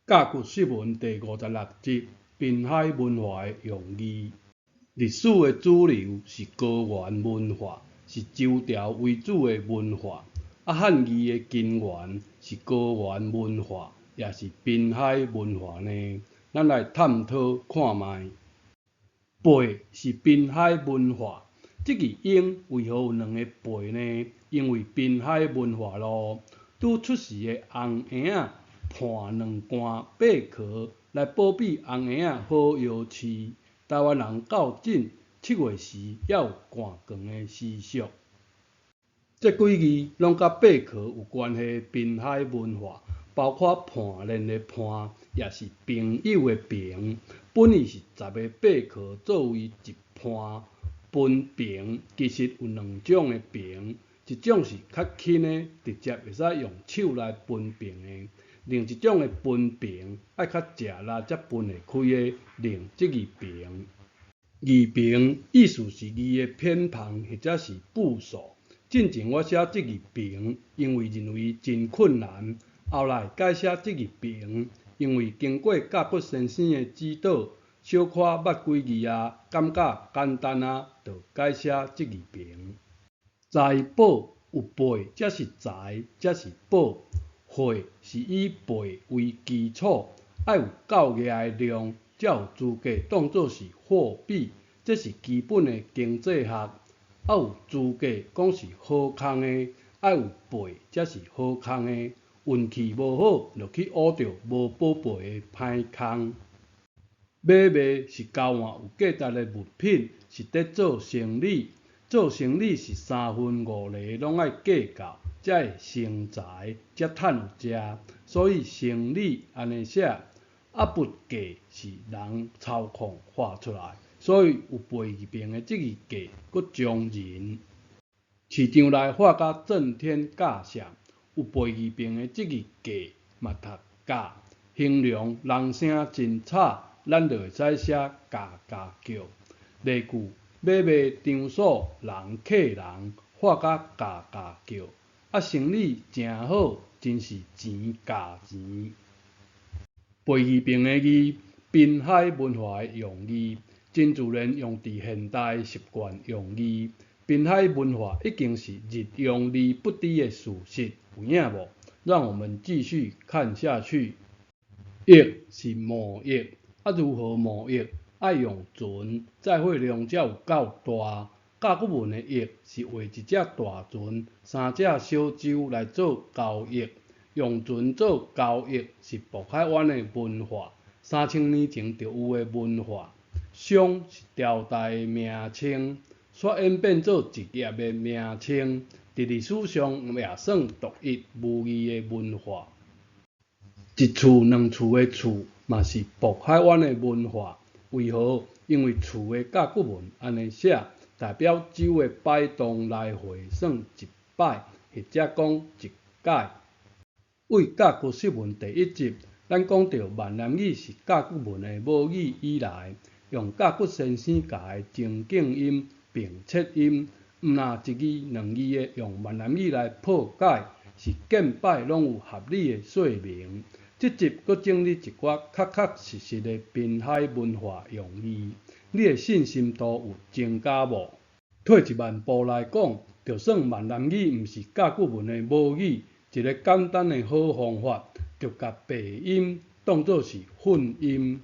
甲骨釋文第五十六集，濱海文化的用字。歷史的主流是高原文化，是周朝為主的文化。啊，漢字的根源是高原文化，抑是濱海文化呢？咱來探討看覓。貝是濱海文化，這字音為何有兩個貝呢？因為濱海文化咯，拄出世的紅嬰仔伴兩罐貝殼來保庇紅嬰仔好藥飼。台灣人到今七月時猶有灌腸的習俗。這幾字攏佮貝殼有關係的濱海文化，包括伴練的伴，也是朋友的朋。本意是十个貝殼做為一伴。分朋其實有兩種的朋，一種是較輕的，直接會使用手來分朋的；另一種的分朋愛較食力才分會開的，另這字朋。字朋意思是字的偏旁或者是部首。進前我寫這字朋，因為認為真困難。後來改寫這字平，因為經過甲骨先生的指導，小可捌幾字啊，感覺簡單啊，就改寫這字平。財寶有貝才是財，才是寶。貨是以貝為基礎，愛有夠額的量，才有資格當做是貨幣，這是基本的經濟學。啊，有資格講是好空的，愛有貝才是好空的。運氣無好，就去挖著無寶貝的歹空。買賣是交換有價值的物品，是佇做生理。做生理是三分五厘攏愛計較，才會生財，才趁有食。所以生理按呢寫，啊物價是人操控畫出來，所以有貝字邊的這字價，閣將人。市場內畫甲震天價響，有貝字邊的這字價嘛讀價，形容人聲真吵，咱就會使寫嘎嘎叫。例句：買賣場所人客人，喊甲嘎嘎叫，啊生理誠好，真是錢咬錢。貝字邊的字，濱海文化的用字，真自然用佇現代習慣用字。濱海文化已經是日用而不知的事實，有影無？讓我們繼續看下去。易是貿易，啊如何貿易？愛用船，載貨量才有夠大。甲骨文的易是畫一隻大船，三隻小舟來做交易。用船做交易是渤海灣的文化，3000年前就有的文化。商是朝代的名稱，煞演變做職業的名稱，佇歷史上也算獨一無二的文化。一厝兩厝的厝嘛是渤海灣的文化。為何？因為厝的甲骨文按呢寫，代表舟的擺動來回算一擺，或者講一改。為甲骨釋文第一集，咱講著閩南語是甲骨文的母語以來，用甲骨先生教的情境音、平切音，毋若一字兩字的用閩南語來破解，是見擺攏有合理的說明。這集閣整理一寡確確實實的濱海文化用字，你的信心度有增加無？退一萬步來講，就算閩南語毋是甲骨文的母語，一个簡單的好方法，就共白音當做是混音。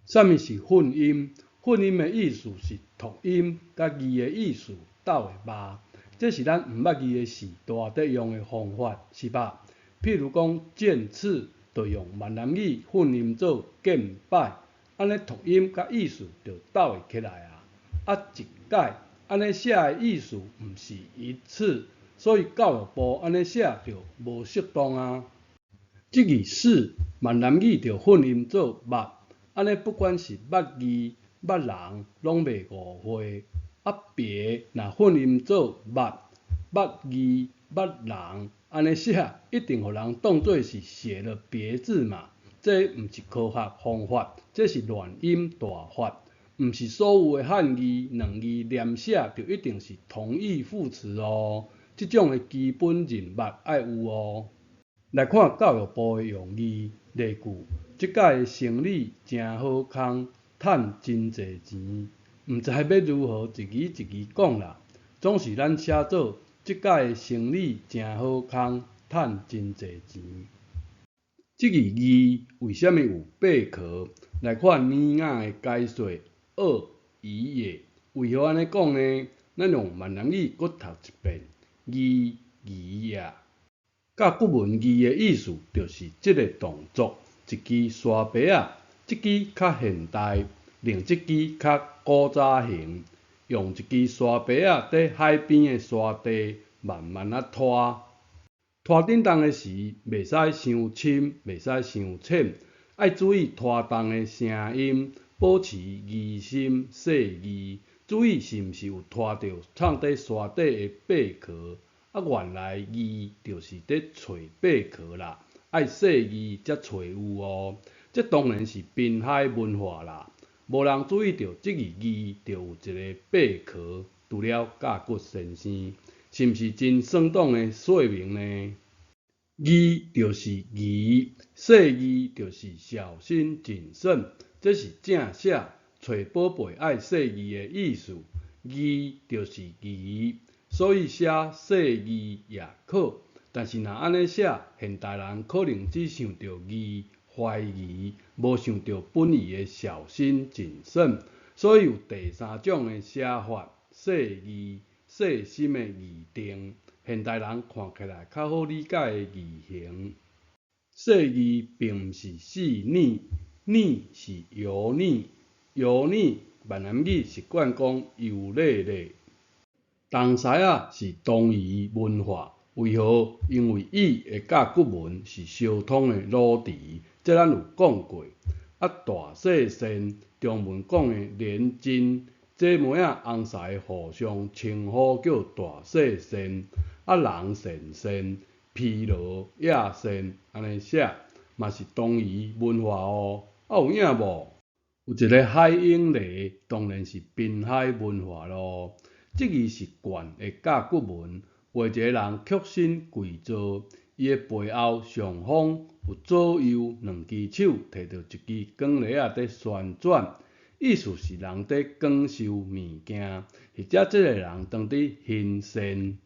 啥物是混音？混音的意思是讀音佮字的意思鬥會峇，這是咱毋捌字的時代佇用的方法，是吧？譬如講漸次，就用閩南語混音做見擺，按呢讀音佮意思就鬥會起來啊。啊一改，按呢寫的意思毋是一次，所以教育部按呢寫就無適當啊。這字識閩南語就混音做捌，按呢不管是捌字、捌人，攏袂誤會。啊別若混音做捌，捌字、捌人，按呢寫一定予人當做是寫了別字嘛。這毋是科學方法，這是亂音大法。毋是所有的漢字兩字連寫就一定是同義副詞哦。這種的基本認捌愛有哦。來看教育部的用字例句，這擺的生理誠好空，趁真濟錢，毋知欲如何一字一字講啦。總是咱寫做這擺的生理誠好空，趁真濟錢。這字字為啥物有貝殼？來看爾雅的解說，貳魚也。為何按呢講呢？咱用閩南語閣讀一遍：魚魚也。甲骨文字的意思就是這个動作，一支沙耙仔，這支較現代，另一支較古早型，用一支沙耙仔佇海邊的沙地慢慢仔拖。拖振動的時，袂使傷深，袂使傷淺，愛注意拖動的聲音，保持疑心細膩，注意是毋是有拖著藏佇沙底的貝殼。啊，原來貳就是佇揣貝殼啦，愛細膩才揣有哦。這當然是濱海文化啦，無人注意著這字貳就有一個貝殼，除了甲骨先生，是毋是真生動的說明呢？貳就是疑，細膩就是小心謹慎，這是正寫揣寶貝愛細膩的意思。貳就是疑，所以寫細膩也可，但是若按呢寫，現代人可能只想著疑、懷疑，無想著本意的小心謹慎，所以有第三種的寫法：細膩、細心的擬定，現代人看起來較好理解的字形。細膩並毋是細膩，膩是油膩，油膩閩南語習慣講油膩膩。東西仔是東夷文化，為何？因為伊的甲骨文是相通的魯詞，這咱有講過。啊，大細線，中文講的連襟，這糜仔紅師互相稱呼叫大細線。啊，人善善，疲勞野線，按呢寫，嘛是東夷文化哦。啊，有影無？有一个海湧螺，當然是濱海文化囉。這字是貫的甲骨文，畫一个人屈身跪坐，伊的背後上方有左右兩支手提著一支管螺仔佇旋轉，意思是人佇廣受物件，或者這个人當佇行善。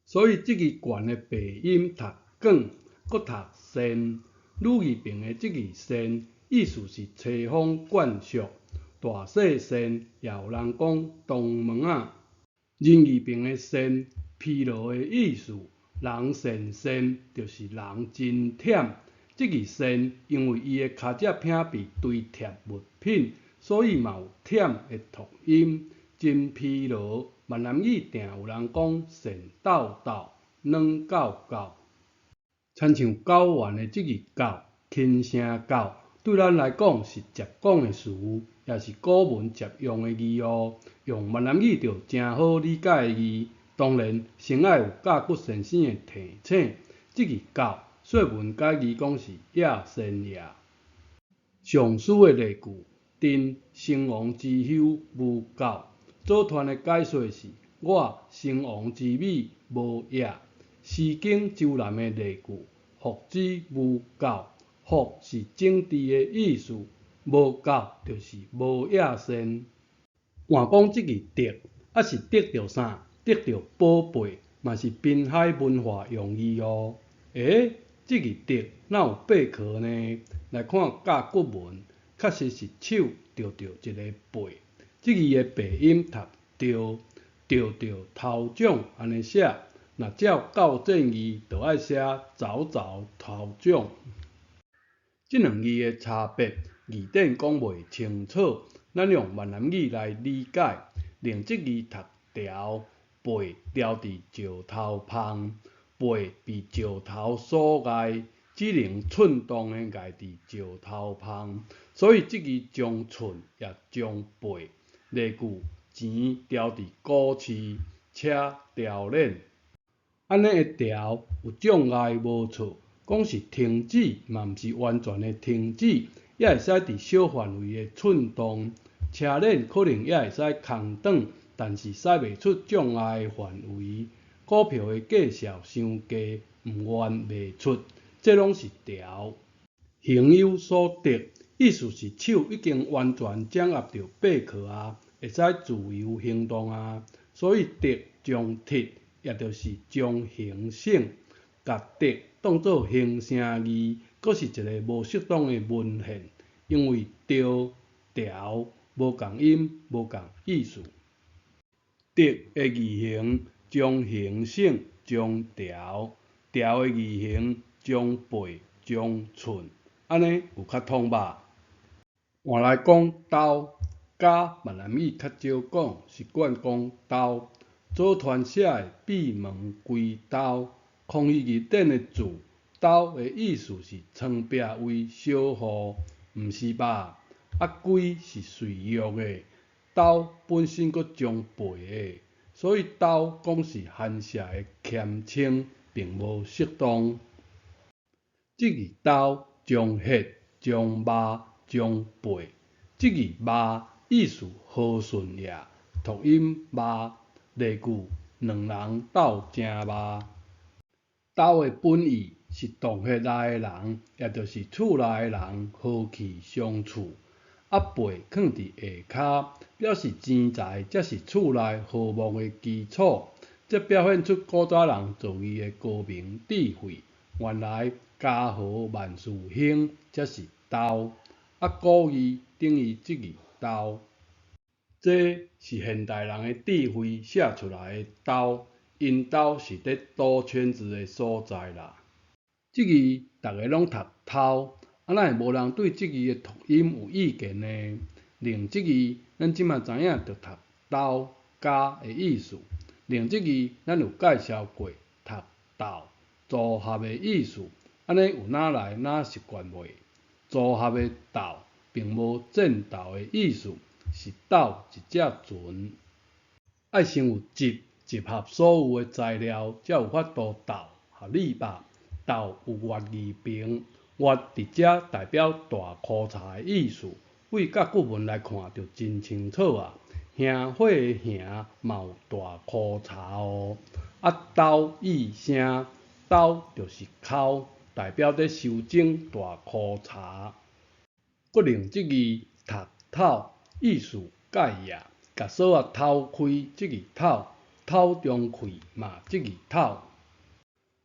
所以這字貫的白音讀管，閣讀善，女字邊的這字善，意思是吹風灌俗，大細線也有人講東門仔。人字邊的善，疲勞的意思，人善善就是人真忝。這字善因為伊的跤跡癖被堆疊物品，所以嘛有忝的讀音。真疲勞，閩南語定有人講善鬥鬥、軟教教。親像狗園的這字狗，輕聲狗，對咱來講是捷講的詞，也是古文捷用的字哦。用閩南語就誠好理解的字，當然先愛有甲骨先生的提醒。這字狗，說文解字講是野仙野。尚書的例句：朕成王之休無狗。左傳的解說是：我成王之美無野。詩經周南的例句：福子無狗。福是整治的意思，無狗就是無野仙。換講這字得，啊是得著啥？得著寶貝，嘛是濱海文化用字哦。欸，這字得哪有貝殼呢？來看甲骨文，確實是手著著一个貝。這字的白音讀著，著著頭獎按呢寫。若照校正字，就愛寫走走頭獎。這兩字的差別，字典講袂清楚，咱用閩南語來理解。另這字讀牢，貝牢佇石頭旁，貝被石頭所礙，只能寸動的礙佇石頭旁，所以這字將寸也將貝。例句：錢牢佇股市，車牢鏈。按呢的牢有障礙無錯，講是停止嘛毋是完全的停止，也會使佇小範圍的寸動。車鏈可能也會使空轉，但是駛袂出障礙的範圍。股票的價數傷低，毋願賣出，這攏是牢。魚行有所得，意思是手已經完全掌握著貝殼啊，會使自由行動啊。所以得將鐵，也就是將形省，共得當做形聲字，閣是一个無適當的文獻，因為著、調無仝音，無仝意思。得的字形將形省將調，調的字形將背將寸，按呢有較通吧？換來講兜，家閩南語較少講，習慣講兜。左傳寫的閉門歸兜，康熙字典的注，兜的意思是床壁為小戶，毋是吧？啊，歸是隨約的，兜本身閣將背的，所以兜講是寒舍的謙稱，並無適當。這字兜將血、將肉、將背，這字肉意思和順也，讀音肉。例句：兩人鬥誠肉。兜的本意是洞穴內的人，也就是厝內的人和氣相處。啊，背囥佇下跤，表示錢財才是厝內和睦的基礎。這表現出古早人造字的高明智慧。原來家和萬事興才是道。啊，古字等於這字兜。這是現代人的智慧寫出來的兜，𪜶兜是佇兜圈子的所在啦。這字逐家攏讀偷，啊哪會無人對這字的讀音有意見呢？另這字咱這馬知影著讀兜加的意思。另這字咱有介紹過讀鬥組合的意思，按呢有哪來哪習慣袂？組合的鬥並無戰鬥的意思。是鬥一隻船，愛先有集集合所有的材料，才有法度鬥，合理吧？鬥有月字旁，月佇遮代表大箍柴的意思，對甲骨文來看就真清楚啊。營火的營嘛有大箍柴哦。啊，斗意聲，斗就是摳，代表佇修整大箍柴。閣另這字讀透。意思蓋也，共鎖仔偷開，這字透，透中氣嘛，這字透。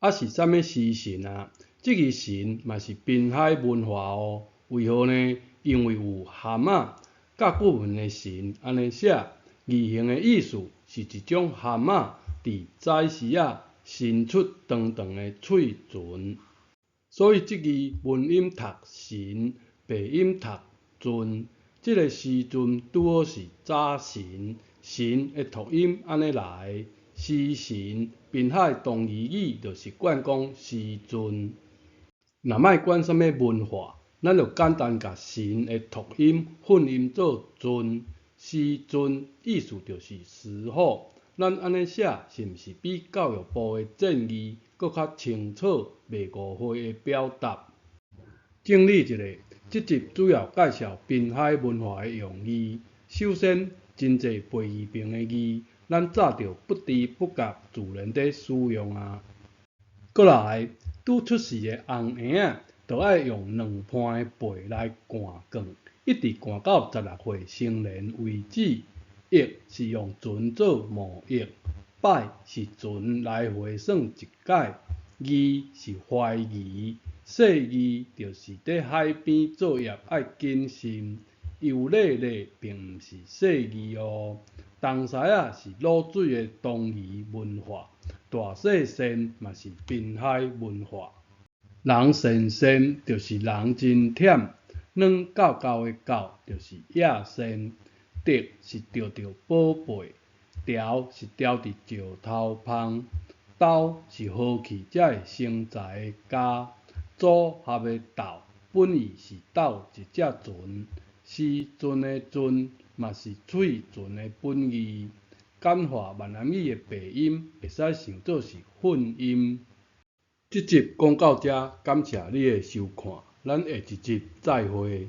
啊是啥物時辰啊？這字辰嘛是濱海文化哦。為何呢？因為有蚶仔，甲骨文的辰按呢寫，字形的意思是一種蚶仔佇早時仔伸出長長的喙唇，所以這字文音讀神，白音讀陣。這个時陣拄好是早晨，晨的讀音按呢來，時辰，濱海東夷語就習慣講時陣。若莫管啥物文化，咱就簡單共辰的讀音訓音做陣，時陣意思就是時候。咱按呢寫是毋是比教育部的建議閣較清楚、袂誤會的表達？整理一下，這集主要介紹濱海文化的用字。首先，真濟背字旁的字，咱早就不知不覺自然佇使用啊。閣來，拄出世的紅嬰仔，就愛用兩盤的貝來灌灌，一直灌到16歲成年為止。役是用船做貿易，擺是船來回算一擺，疑是懷疑。細膩就是佇海邊作業愛謹慎，油膩膩並毋是細膩哦。東獅仔是滷水的東夷文化，大細蟬嘛是濱海文化。人跣跣就是人真忝，軟厚厚的厚就是野蟬。得是著著寶貝，牢是牢佇石頭縫，兜是和氣才會生財的家。組合的鬥本意是鬥一隻船，時陣的陣嘛是喙唇的本義。簡化閩南語的白音會使想做是訓音。這集講到遮，感謝你的收看，咱下一集再會。